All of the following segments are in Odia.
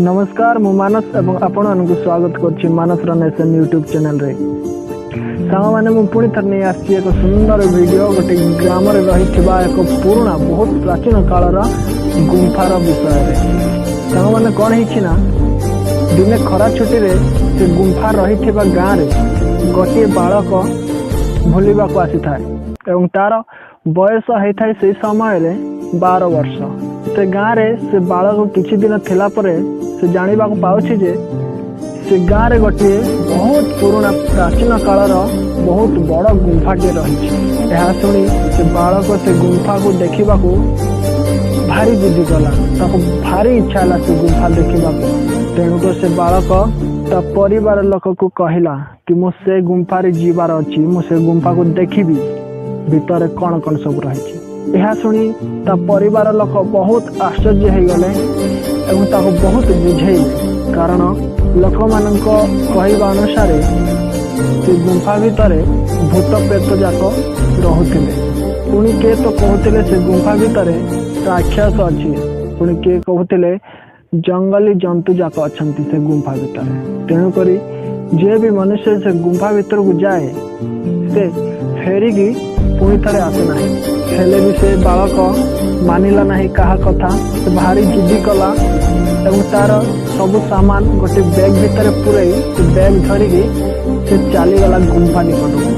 ନମସ୍କାର, ମୁଁ ମାନସ ଏବଂ ଆପଣମାନଙ୍କୁ ସ୍ୱାଗତ କରୁଛି ମାନସର ନେସନ୍ ୟୁଟ୍ୟୁବ୍ ଚ୍ୟାନେଲରେ। ସାଙ୍ଗମାନେ, ମୁଁ ପୁଣି ଥରେ ନେଇ ଆସିଛି ଏକ ସୁନ୍ଦର ଭିଡ଼ିଓ, ଗୋଟେ ଗ୍ରାମରେ ରହିଥିବା ଏକ ପୁରୁଣା, ବହୁତ ପ୍ରାଚୀନ କାଳର ଗୁମ୍ଫାର ବିଷୟରେ। ସାଙ୍ଗମାନେ, କ'ଣ ହେଇଛି ନା, ଦିନେ ଖରା ଛୁଟିରେ ସେ ଗୁମ୍ଫା ରହିଥିବା ଗାଁରେ ଗୋଟିଏ ବାଳକ ବୁଲିବାକୁ ଆସିଥାଏ ଏବଂ ତାର ବୟସ ହେଇଥାଏ ସେଇ ସମୟରେ 12 ବର୍ଷ। ସେ ଗାଁରେ ସେ ବାଳକ କିଛି ଦିନ ଥିଲା ପରେ ସେ ଜାଣିବାକୁ ପାଉଛି ଯେ ସେ ଗାଁରେ ଗୋଟିଏ ବହୁତ ପୁରୁଣା, ପ୍ରାଚୀନ କାଳର ବହୁତ ବଡ଼ ଗୁମ୍ଫାଟିଏ ରହିଛି। ଏହା ଶୁଣି ସେ ବାଳକ ସେ ଗୁମ୍ଫାକୁ ଦେଖିବାକୁ ଭାରି ଜିଦି କଲା। ତାକୁ ଭାରି ଇଚ୍ଛା ହେଲା ସେ ଗୁମ୍ଫା ଦେଖିବାକୁ। ତେଣୁକରି ସେ ବାଳକ ତା ପରିବାର ଲୋକକୁ କହିଲା କି ମୁଁ ସେ ଗୁମ୍ଫାରେ ଯିବାର ଅଛି, ମୁଁ ସେ ଗୁମ୍ଫାକୁ ଦେଖିବି, ଭିତରେ କ'ଣ କ'ଣ ସବୁ ରହିଛି। ଏହା ଶୁଣି ତା ପରିବାର ଲୋକ ବହୁତ ଆଶ୍ଚର୍ଯ୍ୟ ହେଇଗଲେ ଏବଂ ତାକୁ ବହୁତ ବୁଝେଇଲେ, କାରଣ ଲୋକମାନଙ୍କ କହିବା ଅନୁସାରେ ସେ ଗୁମ୍ଫା ଭିତରେ ଭୂତ ପ୍ରେତ ଯାକ ରହୁଥିଲେ। ପୁଣି କିଏ ତ କହୁଥିଲେ ସେ ଗୁମ୍ଫା ଭିତରେ ରାକ୍ଷସ ଅଛି, ପୁଣି କିଏ କହୁଥିଲେ ଜଙ୍ଗଲୀ ଜନ୍ତୁ ଯାକ ଅଛନ୍ତି ସେ ଗୁମ୍ଫା ଭିତରେ। ତେଣୁକରି ଯିଏ ବି ମନୁଷ୍ୟ ସେ ଗୁମ୍ଫା ଭିତରକୁ ଯାଏ, ସେ ଫେରିକି ପୁଣି ଥରେ ଆସେ ନାହିଁ। ହେଲେ ବି ସେ ବାଳକ ମାନିଲା ନାହିଁ କାହା କଥା। ସେ ଭାରି ଜିଦି କଲା ଏବଂ ତାର ସବୁ ସାମାନ ଗୋଟେ ବ୍ୟାଗ୍ ଭିତରେ ପୁରେଇ ସେ ବ୍ୟାଗ୍ ଧରିକି ସେ ଚାଲିଗଲା ଗୁମ୍ଫା ନିକଟକୁ।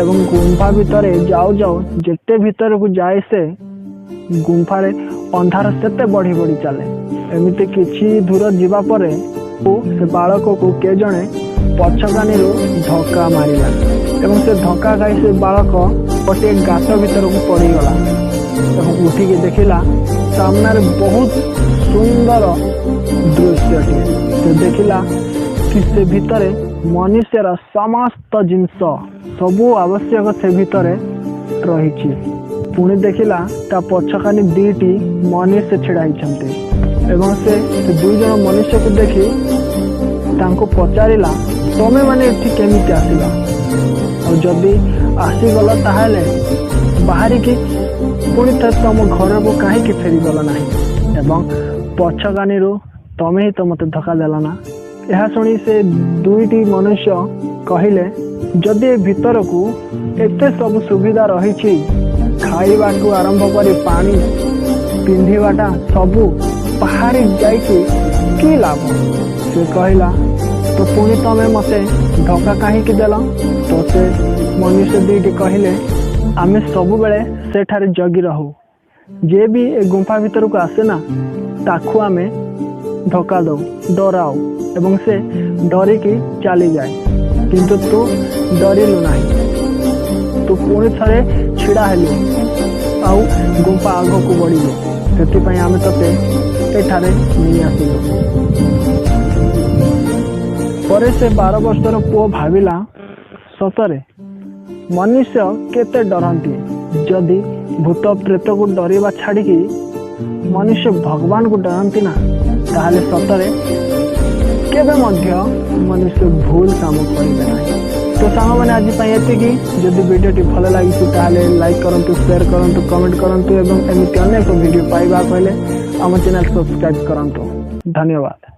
ଏବଂ ଗୁମ୍ଫା ଭିତରେ ଯାଉ ଯାଉ, ଯେତେ ଭିତରକୁ ଯାଏ, ସେ ଗୁମ୍ଫାରେ ଅନ୍ଧାର ସେତେ ବଢି ବଢି ଚାଲେ। ଏମିତି କିଛି ଦୂର ଯିବା ପରେ ସେ ବାଳକକୁ କିଏ ଜଣେ ପଛକାନିରୁ ଧକ୍କା ମାରିଲା ଏବଂ ସେ ଧକ୍କା ଖାଇ ସେ ବାଳକ ଗୋଟିଏ ଗାତ ଭିତରକୁ ପଡ଼ିଗଲା ଏବଂ ଉଠିକି ଦେଖିଲା ସାମ୍ନାରେ ବହୁତ ସୁନ୍ଦର ଦୃଶ୍ୟଟିଏ। ସେ ଦେଖିଲା କି ସେ ଭିତରେ ମନୁଷ୍ୟର ସମସ୍ତ ଜିନିଷ ସବୁ ଆବଶ୍ୟକ ସେ ଭିତରେ ରହିଛି। ପୁଣି ଦେଖିଲା ତା ପଛକାନି ଦିଟି ମନୁଷ୍ୟ ଛିଡ଼ା ହେଇଛନ୍ତି ଏବଂ ସେ ଦୁଇ ଜଣ ମନୁଷ୍ୟକୁ ଦେଖି ତାଙ୍କୁ ପଚାରିଲା, "ତମେ ମାନେ ଏଠି କେମିତି ଆସିଲ? ଆଉ ଯଦି ଆସିଗଲ, ତାହେଲେ ବାହାରିକି ପୁଣି ଥରେ ତମ ଘରକୁ କାହିଁକି ଫେରିଗଲ ନାହିଁ? ଏବଂ ପଛକାନିରୁ ତମେ ହିଁ ତ ମୋତେ ଧକ୍କା ଦେଲ ନା?" ଏହା ଶୁଣି ସେ ଦୁଇଟି ମନୁଷ୍ୟ କହିଲେ, "ଯଦି ଏ ଭିତରକୁ ଏତେ ସବୁ ସୁବିଧା ରହିଛି, ଖାଇବାଠୁ ଆରମ୍ଭ କରି ପାଣି, ପିନ୍ଧିବାଟା ସବୁ, ବାହାରି ଯାଇକି କି ଲାଭ?" ସେ କହିଲା, "ତ ପୁଣି ତମେ ମୋତେ ଧକ୍କା କାହିଁକି ଦେଲ?" ତ ସେ ମନୁଷ୍ୟ ଦୁଇଟି କହିଲେ, "ଆମେ ସବୁବେଳେ ସେଠାରେ ଜଗି ରହୁ। ଯିଏ ବି ଏ ଗୁମ୍ଫା ଭିତରକୁ ଆସେ ନା, ତାକୁ ଆମେ ଧକ୍କା ଦଉ, ଡରାଉ ଏବଂ ସେ ଡରିକି ଚାଲିଯାଏ। କିନ୍ତୁ ତୁ ଡରିଲୁ ନାହିଁ, ତୁ ପୁଣି ଥରେ ଛିଡ଼ା ହେଲୁ ଆଉ ଗୁମ୍ଫା ଆଗକୁ ବଢ଼ିଲୁ। ସେଥିପାଇଁ ଆମେ ତତେ ଏଠାରେ ନେଇ ଆସିଲୁ।" ପରେ ସେ 12 ବର୍ଷର ପୁଅ ଭାବିଲା, ସତରେ ମନୁଷ୍ୟ କେତେ ଡରନ୍ତି। ଯଦି ଭୂତ ପ୍ରେତକୁ ଡରିବା ଛାଡ଼ିକି ମନୁଷ୍ୟ ଭଗବାନକୁ ଡରନ୍ତି ନା, ତାହେଲେ ସତରେ କେବେ ମଧ୍ୟ ମନୁଷ୍ୟ ଭୁଲ କାମ କରିବେ ନାହିଁ। ତ ସାଙ୍ଗମାନେ, ଆଜି ପାଇଁ ଏତିକି। ଯଦି ଭିଡ଼ିଓଟି ଭଲ ଲାଗିଛି, ତାହେଲେ ଲାଇକ୍ କରନ୍ତୁ, ସେୟାର କରନ୍ତୁ, କମେଣ୍ଟ କରନ୍ତୁ ଏବଂ ଏମିତି ଅନେକ ଭିଡ଼ିଓ ପାଇବାକୁ ହେଲେ ଆମ ଚ୍ୟାନେଲ୍ ସବସ୍କ୍ରାଇବ୍ କରନ୍ତୁ। ଧନ୍ୟବାଦ।